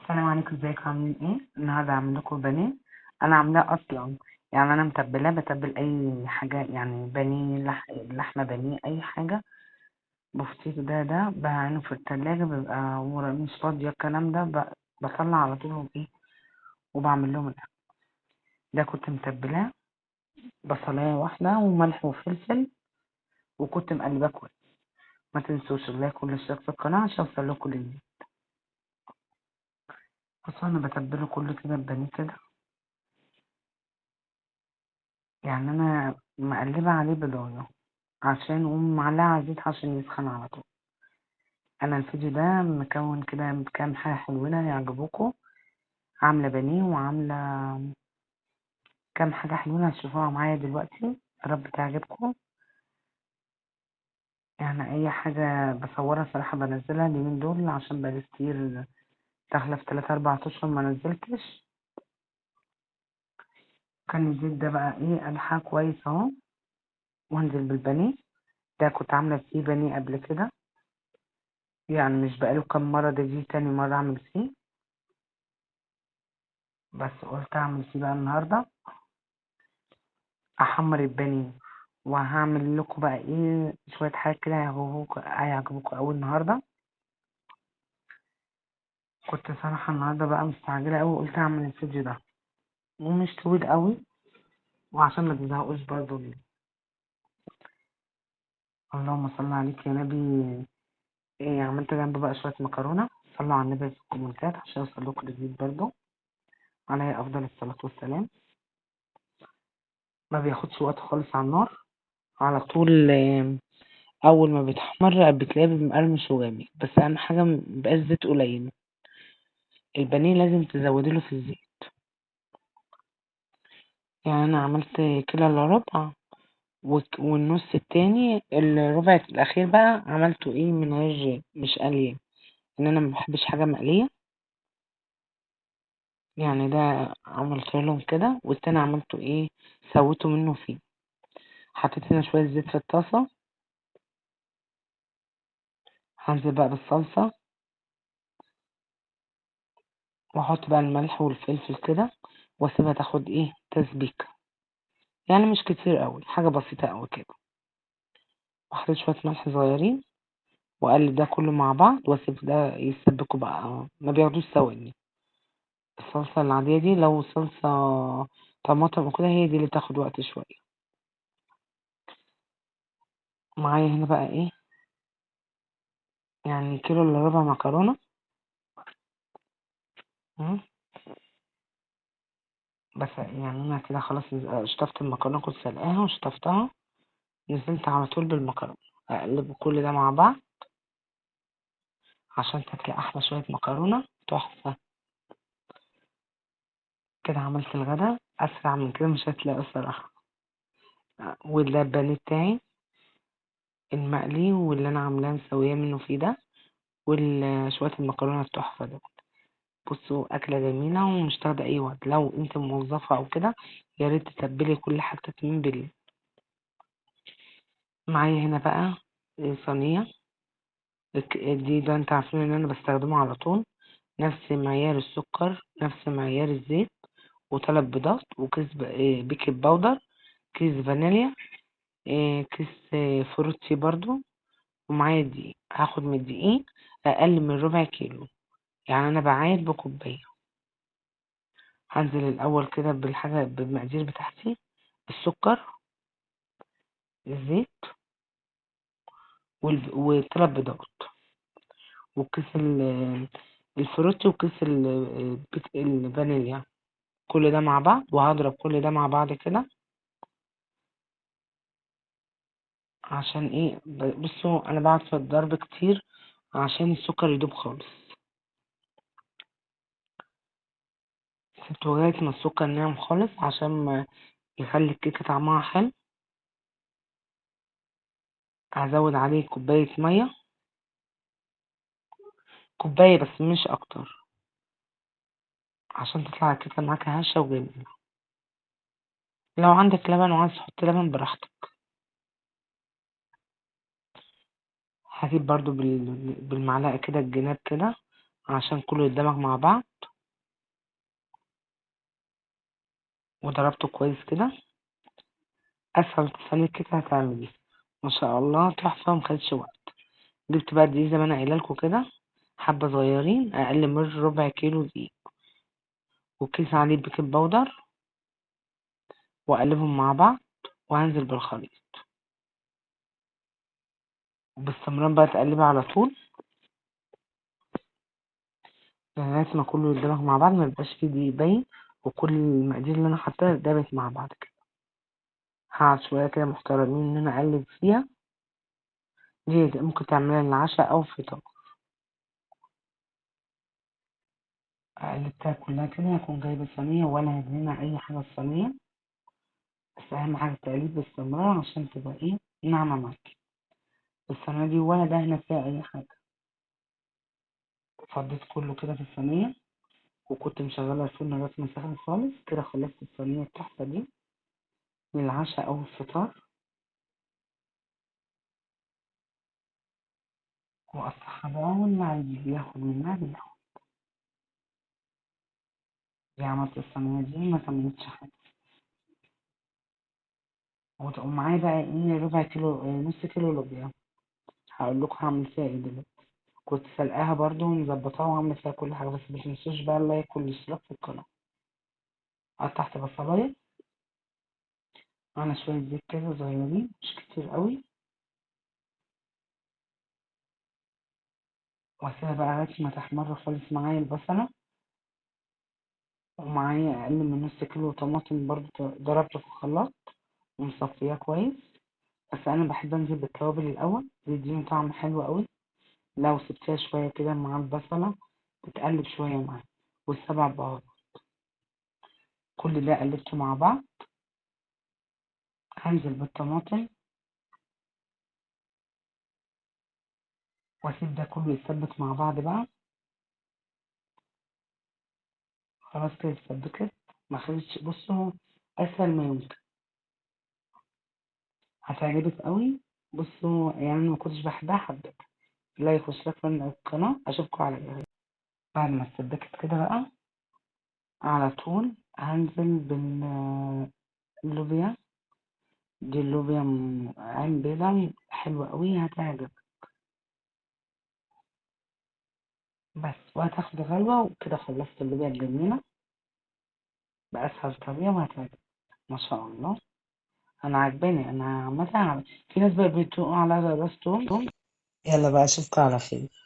السلام عليكم، ازيكم عاملين ايه؟ النهارده هعمل لكم بانيه. انا عاملاه اصلا، يعني انا متبلاه، بتبل اي حاجة، يعني بانيه لحمه بانيه اي حاجة. بفتيك ده بعينه في التلاجة، بيبقى مش فاضية الكلام ده، بطلع على طول ايه وبعمل لهم الاكل. ده كنت متبلاه بصلايه واحدة وملح وفلفل، وكنت مقلباه كويس. ما تنسوش ال like والاشتراك في القناة عشان اوصل لكم الجديد. بصوا انا بتبله كله كده البانيه كده، يعني انا مقلبه عليه بضايه عشان ومعلقة على الزيت عشان يسخن على طول. انا الفيديو ده مكون كده كام حاجة حلوين هيعجبوكوا، عامله بانيه وعامله كام حاجة حلوين هتشوفوها معايا دلوقتي، يا رب تعجبكم. يعني اي حاجة بصورها صراحة بنزلها اليومين دول عشان بقالي كتير داخله في 3-4 اشهر ما نزلتش. كان الزيت ده بقى ايه قدحه كويس اهو، وانزل بالبانيه. ده كنت عامله فيه بانيه قبل كده، يعني مش بقاله كام مرة، ده دي تاني مرة اعمل فيه، بس قلت اعمل فيه بقى النهارده احمر البانيه. وهعمل لكم بقى ايه شوية حاجات كده هيعجبوكوا قوي النهارده. كنت صراحة النهارده بقى مستعجلة قوي، قلت اعمل الفيديو ده ومش طويل قوي، وعشان ما تزهقوش برضو. اللهم صل عليك يا نبي. ايه عملت جنب بقى شوية مكرونه. صلوا على النبي في الكومنتات عشان اوصل لكم الجديد برضو، عليه افضل الصلاة والسلام. ما بياخدش وقت خالص على النار، على طول اول ما بيتحمر بتلاقيه مقرمش وجامد، بس اهم حاجة ميبقاش زيت قليل. البانيه لازم تزودي له في الزيت. يعني انا عملت كده الا ربع والنص التاني الربع الاخير بقى عملته ايه من غير، مش قليه، ان انا ما بحبش حاجة مقلية. يعني ده عملته لهم كده، والتاني عملته ايه سويته منه فيه. حطيت هنا شوية زيت في الطاسه، هنزل بقى بالصلصه واحط بقى الملح والفلفل كده، واسيبها تاخد ايه تسبيكه، يعني مش كتير قوي، حاجة بسيطة قوي كده. وحطيت شوية ملح صغيرين، واقلب ده كله مع بعض، واسيب ده يتسبكوا بقى، ما بياخدوش ثواني. الصلصه العادية دي لو صلصه طماطم وكده هي دي اللي تاخد وقت شوية. معايا هنا بقى ايه يعني كيلو الا ربع مكرونه، بس يعني انا كده خلاص شطفت المكرونه، كنت سلقاها وشطفتها، نزلت على طول بالمكرونه. اقلب كل ده مع بعض عشان تاكلي احلى شوية مكرونه تحفة كده. عملت الغدا اسرع من كده مش هتلاقي الصراحة. وده البانيه بتاعي المقلي واللي انا عاملاه مسويه منه فيه ده، وشوية المكرونه التحفة ده. بصوا اكله جميلة ومش تاخد اي وقت. لو انت موظفة او كده يا ريت تتبلي كل حاجتك من بالليل. معايا هنا بقى صينية دي، ده انت عارفين ان انا بستخدمه على طول، نفس معيار السكر نفس معيار الزيت، و3 بيضات، وكيس baking powder، كيس فانيليا، كيس فروتي برضو، ومعايا دقيق. هاخد من الدقيق اقل من ربع كيلو، يعني انا بعاير بكوبايه. هنزل الاول كده بالحاجة بالمقادير بتاعتي، السكر الزيت و3 بيضات، وكيس الفروتي، وكيس الفانيليا، كل ده مع بعض. وهضرب كل ده مع بعض كده عشان ايه، بصوا انا بقعد في الضرب كتير عشان السكر يدوب خالص. سبته لغاية ما السكر ناعم خالص عشان ما يخلي الكيكه طعمها حلو. هزود عليه كوباية مية، كوباية بس مش اكتر، عشان تطلع الكيكه معاك هشه وجميلة. لو عندك لبن وعايز تحط لبن براحتك. هجيب برضو بالمعلقه كده الجناب كده عشان كله يتدمج مع بعض، وضربته كويس كده. اسهل صينية كيكة هتعمليها ما شاء الله، تحفة ومخدش وقت. جبت بقى دقيق زي ما انا قايله لكم كده، حبه صغيرين اقل من ربع كيلو دقيق، وكيس عليه baking powder، واقلبهم مع بعض، وهنزل بالخليط. وباستمرار بقى تقلبي على طول لغاية ما كله يتدمج مع بعض، ما يبقاش فيه دقيق باين، وكل المقادير اللي انا حطاها اتدمجت مع بعض كده. هقعد شوية كده محترمين ان انا اقلب فيها. دي ممكن تعمليها للعشاء او فطار. قلبتها كلها كده. هكون جايبه صينية ولا هدهنها اي حاجة في الصينية، بس اهم حاجة التقليب باستمرار عشان تبقى ايه ناعمة معاكي. الصينية دي ولا دهنه فيها اي حاجة. فضيت كله كده في الصينية، وكنت مشغله الفرن لغاية ما سخن خالص كده. خلصت الصينية التحفة دي للعشاء او الفطار. واقطعها بقى، واللي عايز ياخد منها بياخد. دي عملت الصينية دي ما كملتش حاجة. وتقوم معايا بقى ايه ربع كيلو، نص كيلو لوبيا. هقول لكم هعمل فيها ايه دلوقتي. كنت سلقاها برضو ومظبطاها وعامله فيها كل حاجة، بس ما تنسوش بقى ال like والاشتراك في القناة. قطعت بصلايه على شوية زيت كده صغيرين مش كتير قوي، واسيبها بقى لغاية ما تحمر خالص معايا البصله. ومعايا اقل من نص كيلو طماطم برضو ضربته في الخلاط ومصفياه كويس، بس انا بحب انزل بالتوابل الاول، بيديني طعم حلو قوي. لو سبتيها شوية كده مع البصله تتقلب شوية معاها، والسبع بهارات كل ده قلبته مع بعض. هنزل بالطماطم واسيب ده كله يتسبك مع بعض بقى. خلاص كده اتسبكت، ما خدتش. بصوا اسهل ما يمكن، هتعجبك قوي. بصوا يعني ما كنتش بحبها حبيتها. like واشتراك في القناة، اشوفكم على خير. بعد ما اتسبكت كده بقى على طول هنزل باللوبيا. دي اللوبيا عين بيضة حلوة قوي هتعجبك بس، وهتاخد غلوة وكده. خلصت اللوبيا الجميلة بأسهل طريقة وهتعجبك ما شاء الله. أنا عجباني، أنا عامة في ناس بقى بتقول على راس توم. يلا بقى أشوفكوا على خير.